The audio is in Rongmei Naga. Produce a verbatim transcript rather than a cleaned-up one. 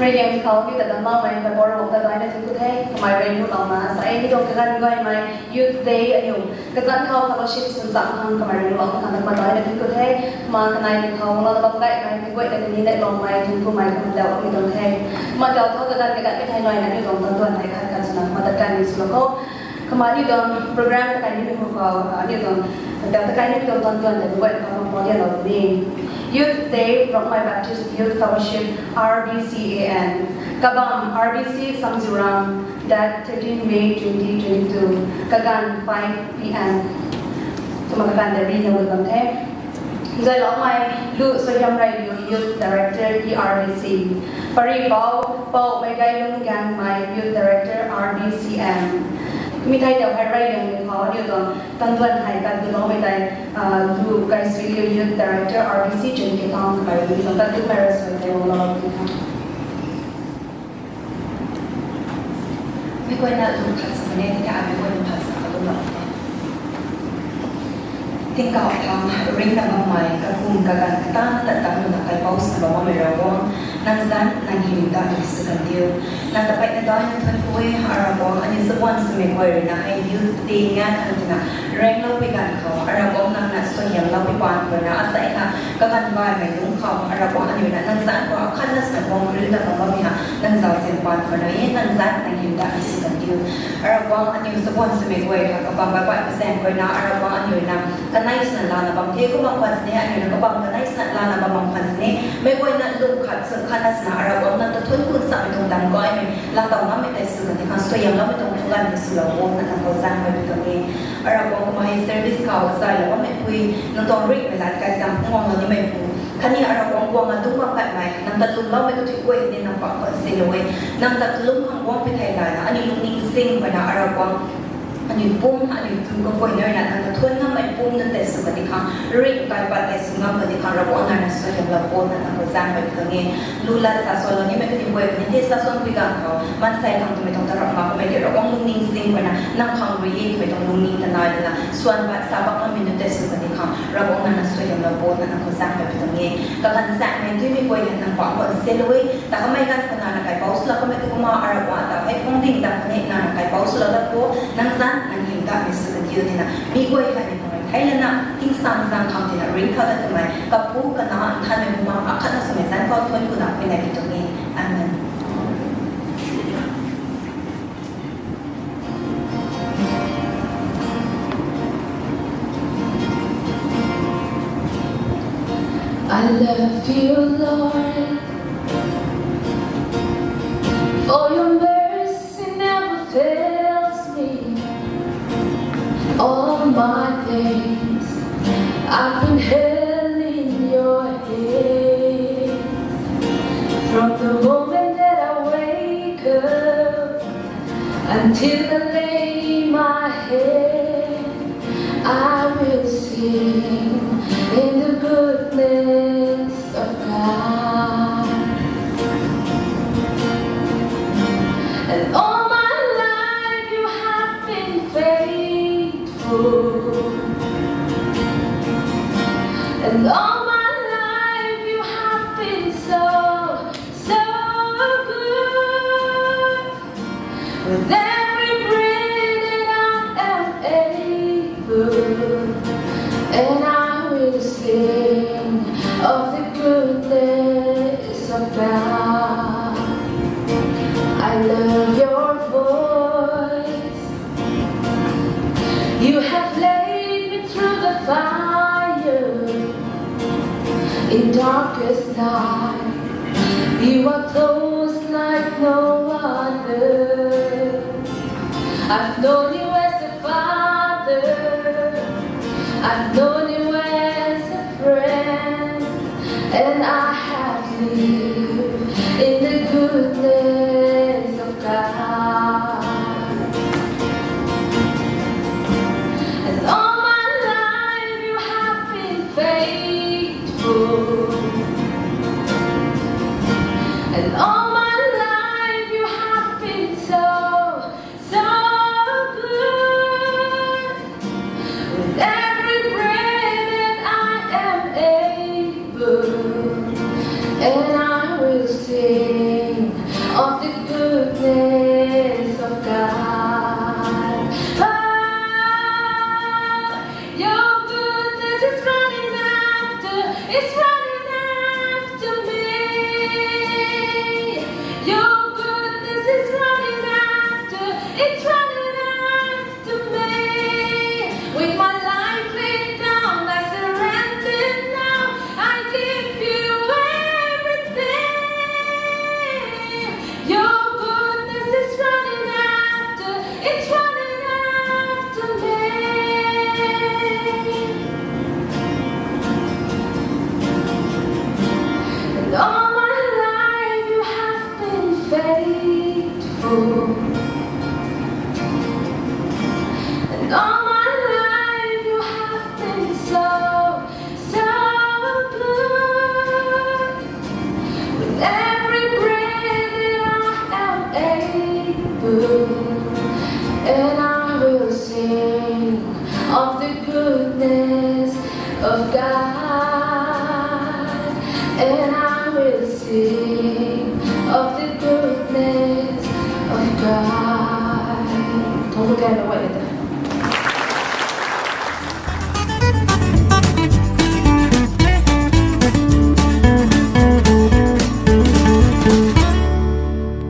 Rui liang khou ni ta damcloumei ta bor bang ta daina thun ku the, kamei rui nuhlouna sa e ni tuang kaganv gaymei Youth Day aniu kazanc khou fellowship swn chang khang kamei rui nuhlouna khang ta kamei daina thun ku the. Kumna kanei ni khou lana bam gaymei kaguayna kani neihloumei thun kumei kumna tau mi tuang the. Kumna tau thu kaganv kaganv mi thei naina aniu tuang tanduan thei khat khat swna kumna tat kan ni swlou khou. Kumna aniu tuang program takai nimei khou, aniu tuang, takai nimei tuang tanduan tei kaguayna khang podialou ni. Youth Day from my Baptist Youth Fellowship, R B C A N. Kabam, R B C Samziuram, date thirteen May twenty twenty-two, kaganv five P M. Kumna kaganv tei ri na bam the. Zailoumei, Lu Suaihiam Railiu, Youth Director, E R B C. Paripou, Pou Meigay Lungangmei, Youth Director, R B C M. Mi thei tau hei rui liang khou aniu tuang tanduan hei tat duloumei tei, ah, Lu Kaisuiliu, Youth Director, R B C, Chinke Town, kamei rui tuang tat dumei rui suai tei lou lou tei. Meic guayna lung khat sa ne, tingkauh meic guayna khat sa kalumlou the. Tingkauh thangc ringna bammei, kakum kaganv katan tat tangc luna kaipouc swna bammei Ravguangc, nang zanc nang hym ta ni sw kan diu. Nang ta peyna daina thun ku e, a Ravguangc, aniu chabuan swmei guay ruina hei youth day ngan khang twna rengloupui ganv khou, a Ravguangc, nang na suaihiamloupui paan khou na asei kha kaganv gaymei lungc khou, a Ravguangc, aniu na nang zanc khou akhatna swna guang ringna bam bammei ha, nang zauzian paan khou na e, nang zanc nang hym ta ni sw kan diu. A Ravguangc, aniu chabuan swmei guay kha kabam baihbaih kazaeng guay na, a Ravguangc, aniu na kanei swna lana bam the, kumna khwan sini aniu na kabam kanei swna lana bam bam khwan sini, meic guayna lung khat swn khatna swna, a Ravguangc, nang ta thun kun samei tuang dam gaymei laatow ngammei tei sw kan di khang, suaihiamloumei tuang kaganv tei swlou o, nang khou zaenghuay pi tuang e. A Ravguangc, kumna hei service khou zaylou bammei pui, nang tuang ringhmei lat kai zam phungwang lou nimei pu, khatni a Ravguangc guangna dungc bam patmei, nang ta lwmloumei kathui guay ni nang paan khwan silou e, nang ta kalum khang guang pi thei layna, aniu lungning sing khou na, a Ravguangc, aniu pum, aniu tu kaguayna ruina nang ta thun ngammei pum nunc tei sw kan di khang, ringh kaipat tei sw ngam kan di khang, Ravguangc, nang na suaihiamlou o, nang khou zaenghuay pi tuang e. Lu lat sa suanlou nimei kaniw guay kani the, sa suanpui ganv khou maansei khang twmei tuang ta rap mak kamei tei Ravguangc, lungning sing khou na nang khang rui e twmei tuang lungning ta nai lana, suan pat sa bam ngammei nunc tei sw kan di khang, Ravguangc, nang na suaihiamlou o, nang khou zaenghuay pi tuang e. Kaganv saekmei duimei guay hei nang paan khwan silou e, ta kamei ganv khou nang na kaipouc swlou kamei tu kumna, a Ravguangc, ta hei phungding ta kani nang na kaipouc swlou dat khou, nang zanc nang hym ta ni sw kan diu, tina mi guay hei ni khang thei lana, tingsaengzaeng khang tina ringcthau dat twmei, Kapu, Kanac, Nthanmei Bumaengh akhatna swmei zanc khou thun kuna huayney pi tuang e. Amen. I love you, Lord. For your mercy never fails me. All my days I've been held in your hand. From the moment that I wake up until I lay my head, I will sing in the goodness of God. And all my life you have been faithful. And all my life you have been so, so good. With every breath that I am able, and I will sing of the goodness of God. I love your voice. You have led me through the fire in darkest night. You are close like no other. I've known you as a father. I've known you as a friend. And I have lived in the goodness of God. And all my life you have been faithful. And all my life you have been so, so good. With every breath All my life you have been so, so good. With every breath that I am able, and I will sing of the goodness of God, and I will sing of the goodness of God. Thank you, Lord.